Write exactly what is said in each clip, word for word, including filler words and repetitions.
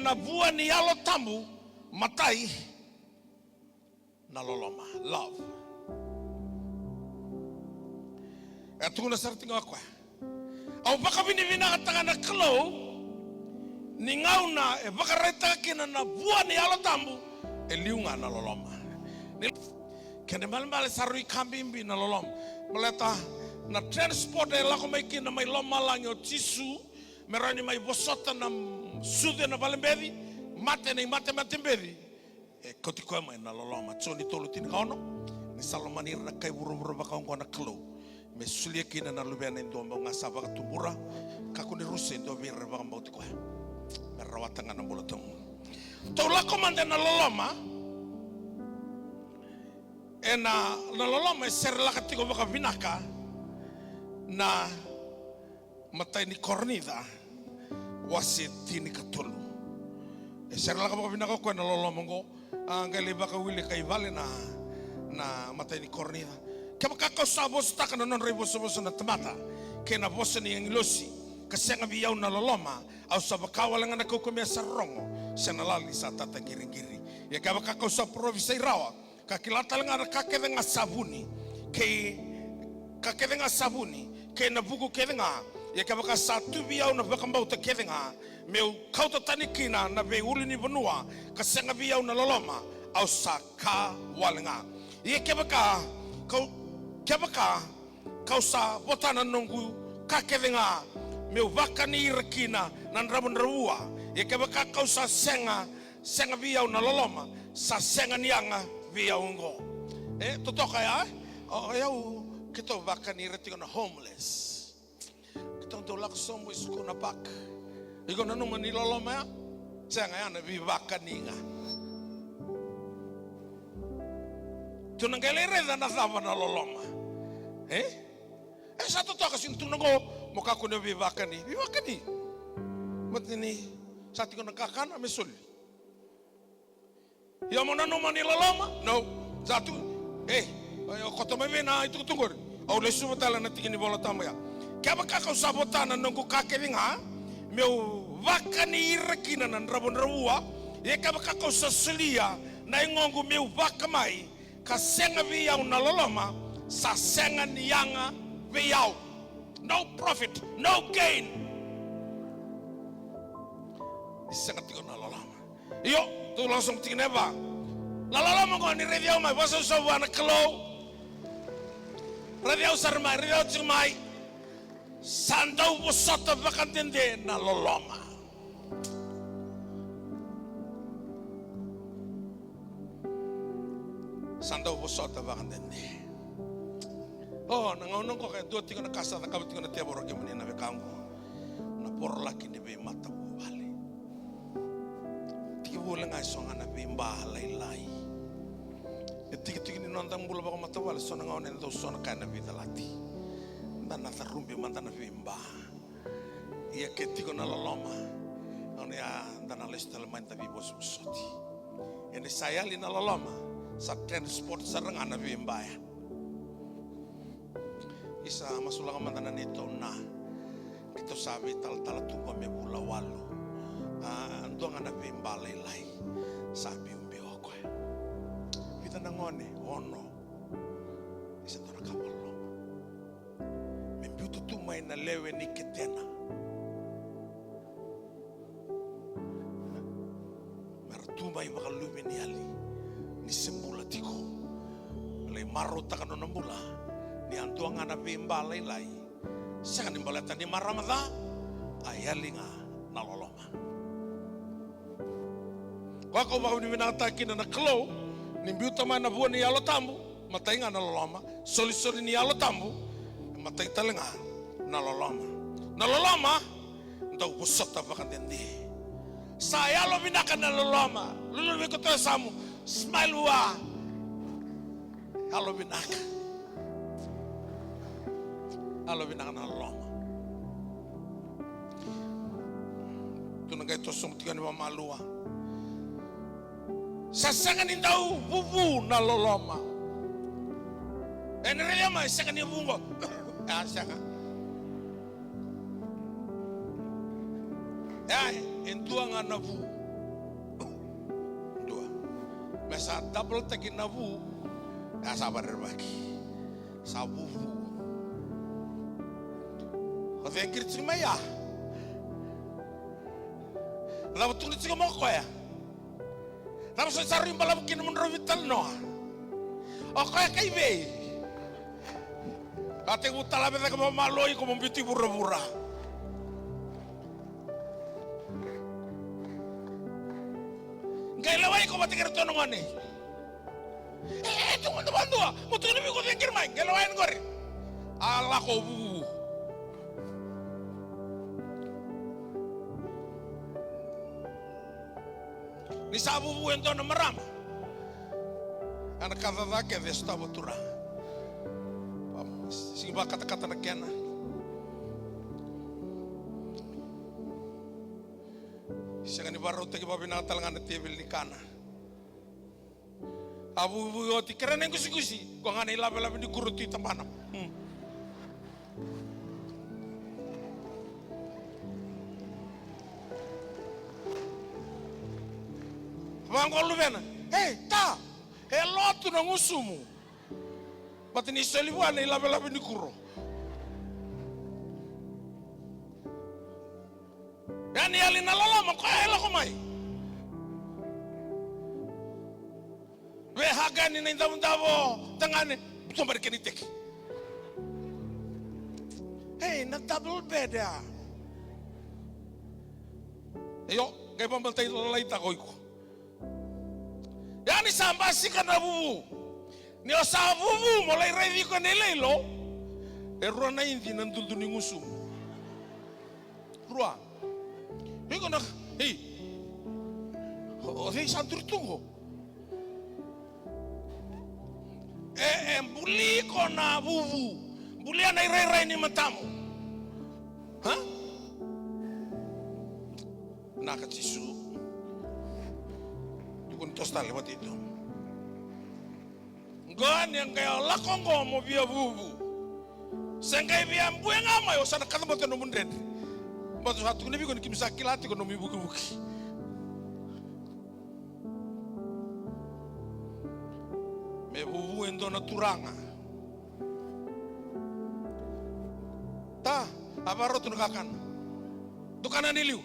Na vua ni Yalo Tabu, matai na loloma, love. E tukuna sara tiko ga o koya, au vakavinavinakataka na Kalou ni gauna e vakaraitaka kina na vua ni Yalo Tabu, e liu ga na loloma. Ni kena ibalebale sa rui ka bibi na loloma. Baleta na transport e lako mai kina mai lomalagi o Jisu, me rawa ni mai vosota na sucu ena vale beci, mate ena imatemate beci. E kauti koya mai na loloma. Joni tolu tinikaono. Ni sa lomani ira na kai vuravura vakaoqo na Kalou, me solia kina na Luvena e dua bau ga sa vakatubura, kakua ni rusa e dua vei ira era vakabauti koya, me rawata ga na bula tawamudu. Tou lako mada ena loloma. Ena, na loloma e serelaka tiko vakavinaka na matai ni Korinica, wase tinikatolu. E serelaka vakavinaka o koya na loloma oqo. A, qai lai vakawilika i vale na, na matai ni Korinica. Kevaka kau sa vosataka na nodra ivosavosa na tamata, kei na vosa ni agilosi, ka sega vei au na loloma, au sa vaka wale ga na kaukamea sa rorogo, se na lali sa tataqiriqiri. Ia kevaka kau sa parofisai rawa, ka kila tale ga na ka kece ga sa vuni, kei ka kece ga sa vuni, kei na vuku kece ga. Ia kevaka sa tu vei au na vakabauta kece ga, meu kauta tani kina na veiulunivanua, ka sega vei au na loloma, au sa ka wale ga. Ia kevaka kau, kevaka kau sa vota na noqu ka kece ga, meu vakani ira kina na dravudravua. Ia kevaka kau sa sega, sega vei au na loloma, sa sega ni yaga vei au oqo. E totoka ya, e? O, o yau, keitou vakani ira tiko na homeless. Keitou dau lako sobu i Sukuna Park. Iko nanuma ni loloma ya? Sega, ya na veivakani ga. Tou na qai lai raica na cava na loloma. E? E sa totoka, sega ni tukuna oqo mo kakua ni veivakani. Veivakani. Mateni, sa tiko na kakana me soli. Ia mo nanuma ni loloma? No. Sa tu. E, o koto mai vei na itukutuku qori. Au lesuva tale na tiki ni Vola Tabu ya. Kevaka kau sa vota na noqu ka kece ga, meu vakani ira kina na dravudravua. Ia kevaka kau sa solia na yagoqu meu vakamai, ka sega vei au na loloma, sa sega ni yaga vei au. No profit, no gain. Ni sega tiko na loloma. Io, tou lako sobu tikina e va. Na loloma oqo ni raici au mai, vakasausau vua na Kalou. Raici au sara mai, raici au tiko mai. Sa dau vosota vakadede na loloma. Sa dau vosota vakadede. O, na gauna oqo ka e dua tiko na ka sa cakava tiko na tevoro, kemuni na wekaqu. Na porolaki ni veimatavuvale. Tekivu wale ga e so ga na veiba lailai. E tikitiki ni noda bula vakamatavuvale, so na gauna e dau so na ka ena veicalati. Da na carubi mada na veiba. Ia ke tiko na loloma, gauna ya da na lesu tale mai da veivosovosoti. Ia ni sa yali na loloma, sa transport sara ga na veiba ya. Isa masulaka mada na neitou na. Keitou sa veitalatala tu qo me vula walu. A, dua ga na veiba lailai. Sa biubiu o koya. Vica na gone, ono. Isa dua na ka vakaloloma. Me biuta tu mai na lewe ni ketena. Me ra tu mai vakaluveniyali ni se bula tiko. Lai marautaka nona bula ni a dua ga na veiba lailai. Sega ni baleta ni marama ca, a yali ga na loloma. Koya kau vakavinavinakataka kina na Kalou ni biuta mai na vua ni Yalo Tabu, matai ga na loloma, solisoli ni Yalo Tabu, matai tale ga na loloma. Na loloma dau vosota vakadede. Sa yalovinaka na loloma. Lululu vei koto e yasamu, smile vua. Yalovinaka. Yalovinaka na loloma. Tou na qai toso sobu tiko yani vakamalua. Sa sega ni dau vuvu na loloma. E na raica mai, sega ni vu qo. A, sega. E, e dua ga na vu. Me sa double taki na vu, ya sa varerevaki. Sa vuvu. O cei qiri tiko mai ya? Cava tukuni tiko mo koya? Cava soti sa rui balavu kina mo drau veitalanoa? O koya kai vei? A tekivu talave cake mo malo iko mo biuti vuravura. Qai lewai iko vata kei ratou na gone. E, e, tu mada vadua, mo tukuna vei iko cei qiri mai, qai lewai yani qori. A lako vuvu. Ni sa vuvu e dua na marama, a na ka caca kece e sotava o turaga. Sigi vakatakata na kena. Sega ni varautaki vakavinaka tale ga na teveli ni kana. A vuivui oti, kerea na iqusigusi, ko ga na ilavelave ni kuro tu i tabana. Hmm. Vaqo luvena, ei, ta, e lotu na gusumu. Baleta ni soli vua na ilavelave ni kuro. Ia ni yali na loloma, koya e lako mai. Vehagani na idavodavo, tagane, buto bari kena iteki. Ei, na double bed ya. Io, qai vabaltai lalaitaka o iko. Ia ni sa basika na vuvu. Ni o sa vuvu mo lai raici iko ena ilailo. E rua na idi na dudu ni gusumu. Rua. Iko na, ei. O, o cei sa duri tu qo? E, e buli iko na vuvu. Bulia na irairai ni matamu. Ha? Naka Jisu. Tukuni toso tale vata i dua. Qo ni qai o lako qo mo via vuvu. Se qai via bue ga mai, o sa na kaca bata nomu dredre. Bata sa tukuna vei iko ni kimi sa kila tiko nomu ivukivuki. Me vuvu e dua na turaga. Ta, a varotu na kakana. Tukana ni liu.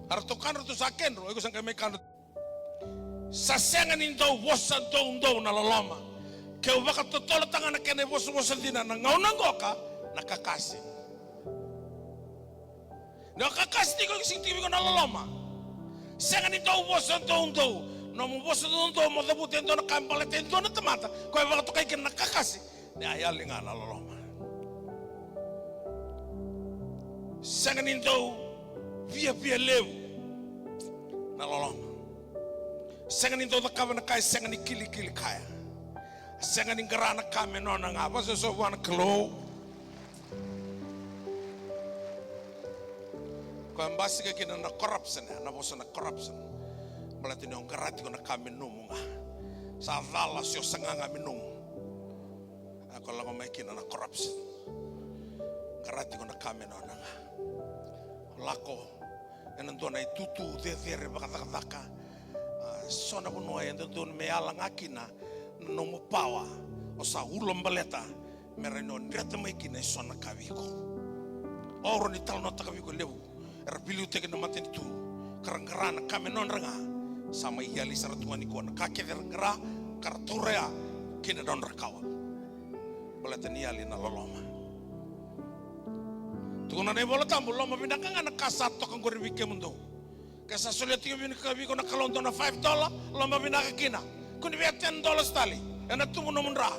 A ratou kana ratou sa kedro, o iko sa qai mai kana. Sa sega ni dau vosa doudou na loloma. Keu vakatotolotaka na kena ivosavosa dina na gauna qoka, na kakase. Ni o kakase tiko, e sega tiko vei iko na loloma. Sega ni dau vosa doudou. Nomu vosa doudou mo cavuta e dua na ka baleta e dua na tamata, koya e vakatokai kina na kakase. Ni a yali ga na loloma. Sega ni dau viavia levu na loloma. Sega ni dau cakava na ka e sega ni kilikili kaya. Sega ni qara na ka me nona ga. Vakasoso vua na Kalou. Koya basika kina na corruption, na vosa na corruption. Baleta ni o qara tiko na ka me nomu ga. Sa cala se o saga ga me nomu. A ko lako mai kina na corruption. Qara tiko na ka me nona ga. Lako ena dua na itutu cecere vakacakacaka. A, so na vanua e dodonu me yala ga kina na nomu pawa. O sa ulabaleta me rawa ni o dreta mai kina e so na ka vei iko. O rawa ni talanoataka vei iko levu. Era veiliutaki na matanitu, ka ra qara na ka me nodra ga. Sa mai yali sara tu ga nikua na ka kece era qara, ka ra taura ya kei na nodra kawa. Baleta ni yali na loloma. Tukuna na iVola Tabu, loma vinaka ga na ka sa toka qori vei kemudou. Ke sa solia tiko vei iko na Kalou dua na five dollar, loma vinaka kina. Kua ni via ten dollars tale, ena tubu nomu dra.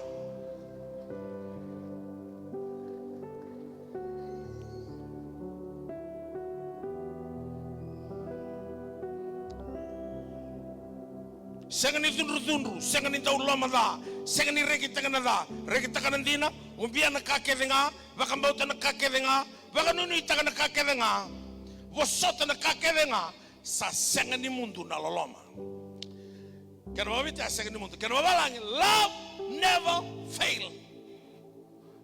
Sega ni cudrucudru, sega ni dau loma ca, sega ni rekitaka na ca, rekitaka na dina, ubia na ka kece ga, vakabauta na ka kece ga, vakanuinuitaka na ka kece ga, vosota na ka kece ga, sa sega ni mudu na loloma. Kena vakaviti a sega ni mudu, kena vavalagi, love never fail.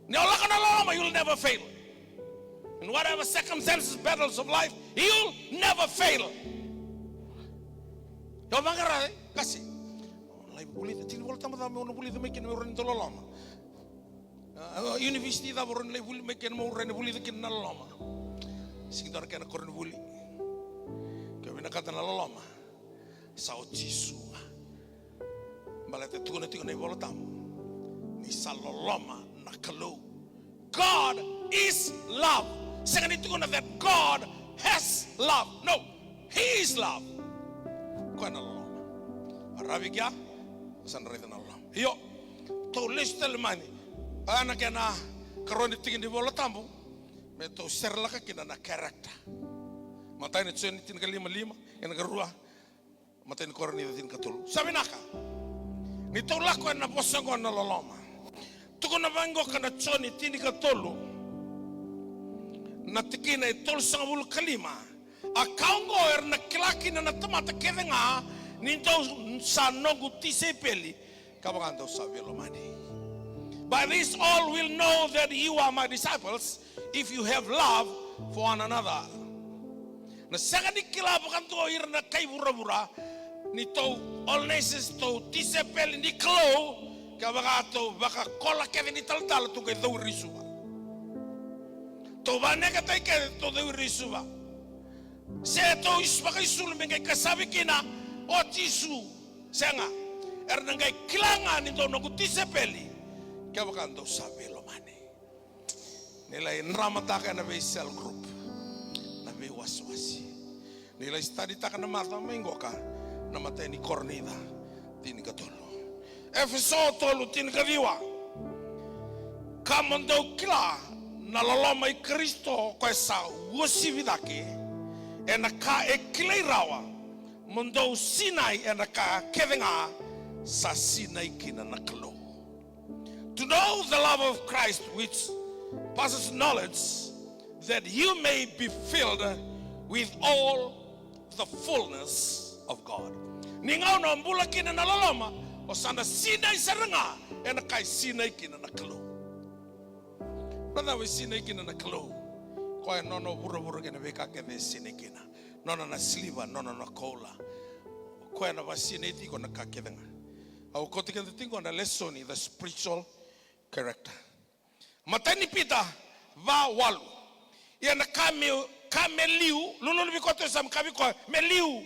Ni o lako na loloma, you'll never fail. In whatever circumstances, battles of life, you'll never fail. Io, vaqara, e, qase. Lai vulica, tiki ni Vola Tabu cava meu na vulica mai kina meu rawa ni dau loloma? A, university cava au rawa ni lai vuli mai kina meu rawa ni vulica kina na loloma? Sega ni dua na kena koronivuli. Ke o vinakata na loloma, sa o Jisu ga. Baleta e tukuna tiko na iVola Tabu ni sa loloma na Kalou. God is love. Sega ni tukuna that God has love. No, he is love. Koya na loloma. Ravi kea, sa na raica na loloma. Io, tou lesu tale mai. Oya na kena karua ni tiki ni Vola Tabu me tou serelaka kina na character. Matai ni Joni tinikalima lima, kena karua. Matai ni Korinica tinikatolu. Sa vinaka. Ni tou lako ena vosa oqo na loloma. Tukuna vaqo ka na Joni tinikatolu, na tikina e tolusagavulu ka lima. A ka oqo era na kila kina na tamata kece ga ni dou sa noqu tisaipeli, kevaka dou sa veilomani. By this all will know that you are my disciples, if you have love for one another. Na sega ni kila vakadua ira na kai vuravura ni tou All Nations, tou tisaipeli ni Kalou, kevaka tou vakakola kece ni talatala tou qai cowiri Suva. Tou vaneketaki kece tou cowiri Suva. Se tou is-, vakaisulu me qai kasavi kina o Jisu. Sega. Era na qai kila ga ni dou noqu tisaipeli kevaka dou sa veilomani. Ni lai dramataka ena vei cell group, na veiwasewase. Ni lai studytaka na macawa mai qoka, na matai ni Korinica tinikatolu. Efeso tolu tinikaciwa. Ka mo dou kila na loloma i Karisito, o koya sa uasivi cake ena ka e kilai rawa, mo dou sinai ena ka kece ga sa sinai kina na Kalou. To know the love of Christ which passes knowledge, that you may be filled with all the fullness of God. Ni gauna o bula kina na loloma, o sa na sinai sara ga ena ka e sinai kina na Kalou. Na cava e sinai kina na Kalou? Koya e nona o vuravura kei na veika kece e sinai kina. Nona na siliva, nona na koula. Koya na vakasinaiti iko na ka kece ga. Au kauti keda tiko na lesoni, the spiritual character. Matai ni Pita va walu. Ia na ka me, ka me liu, lululu vei koya, sa me ka vei koya me liu.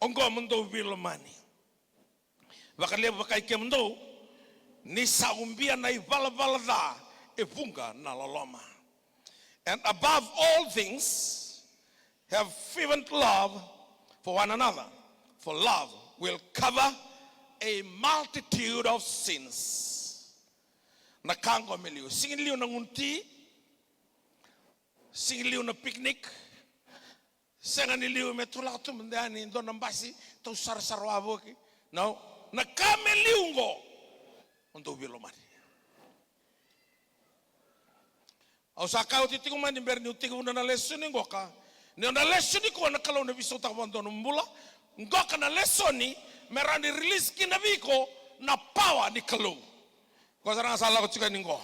Oqo mo dou veilomani vakalevu vakai kemudou, ni sa ubia na ivalavala ca e vuqa na loloma. And above all things, have fervent love for one another, for love will cover a multitude of sins. Na ka oqo me liu. Sega ni liu na gunu ti, sega ni liu na picnic, sega ni liu me tou lako tu mada yani e dua na basi, tou sarasara wavoki. No, na ka me liu oqo, mo dou veilomani. Au sa kaya oti tiko mai ni bera niu tekivuna na lesoni qoka, ni o na lesoni koya na Kalou na veisautaka vakadua na bula. Qoka na lesoni me rawa ni release kina vei iko na power ni Kalou. Ko sara ga sa lako tiko yani qo.